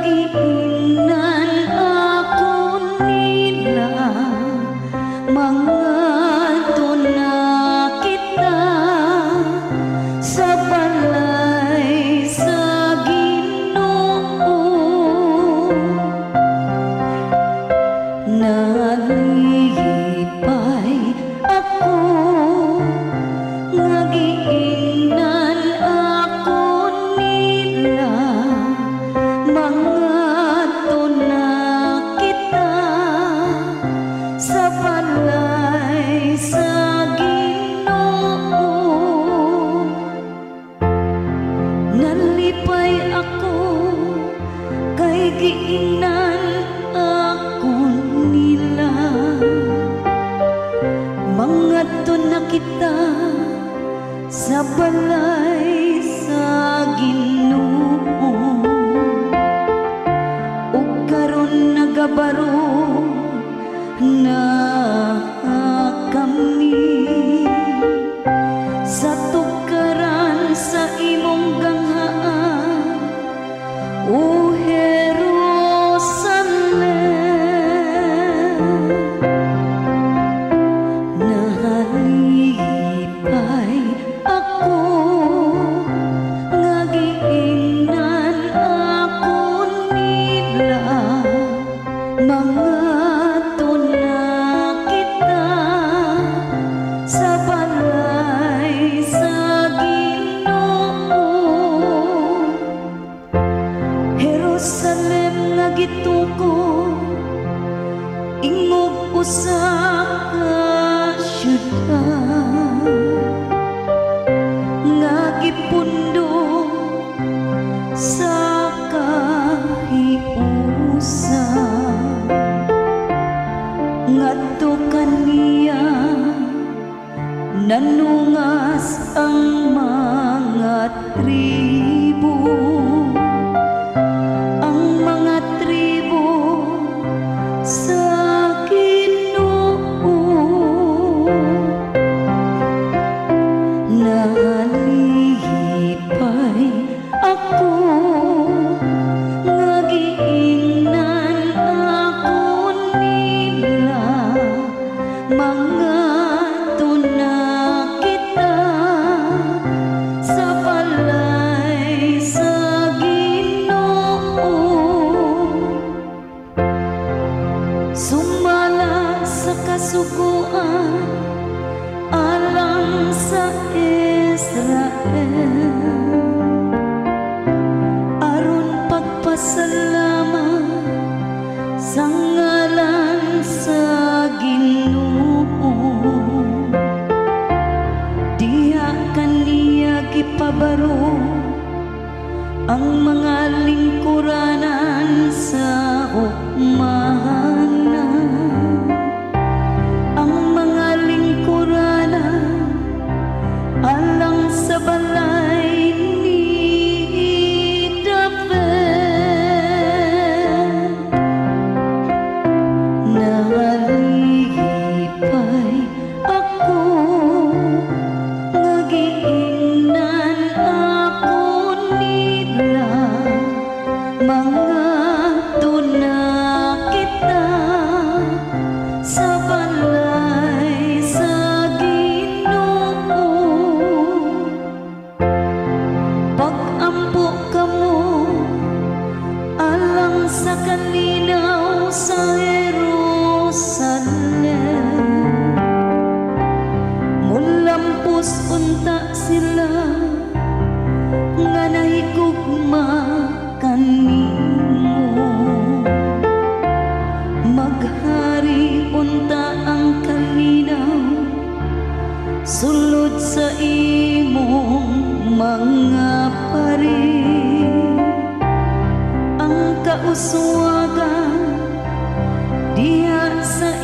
Giingnan ako nila, mangadto na kita sa balay sa Ginoo. Nalipay ako nga giingnan ako nila, mangadto na kita sa balay sa Ginoo. Nalipay ako kay giingnan ako nila, mangadto na kita sa balay sa Ginoo. Ug karon nagabaro na kami sa tugkaran sa imong ganghaan, O Jerusalem. Nalipay ako nga giingnan ako nila, mangadto na kita sa balay sa Ginoo. Jerusalem nga gitukod ingog usa ka syudad nga gipundo sa kahiusa. Ngadto kaniya nanungas ang mga tribo, ang mga tribo sa Ginoo. Nalipay ako nga giingnan ako nila, mangadto na kita sa balay sa Ginoo. Sumala sa kasuguan alang sa Israel, aron pagpasalamat sa ngalan sa Ginoo. Diha kaniya gipabaro ang mga lingkuranan sa hukmanan, ang mga lingkuranan alang sa balay ni David. Nalipay ako nga giingnan ako nila, mangadto na kita sa balay sa Ginoo. Pag-ampo kamo alang sa kalinaw sa Jerusalem. Mulampos unta sila nga nahigugma kanimo. Maghari unta ang kalinaw sulod sa imong mga pari. Ang kauswagan diha sa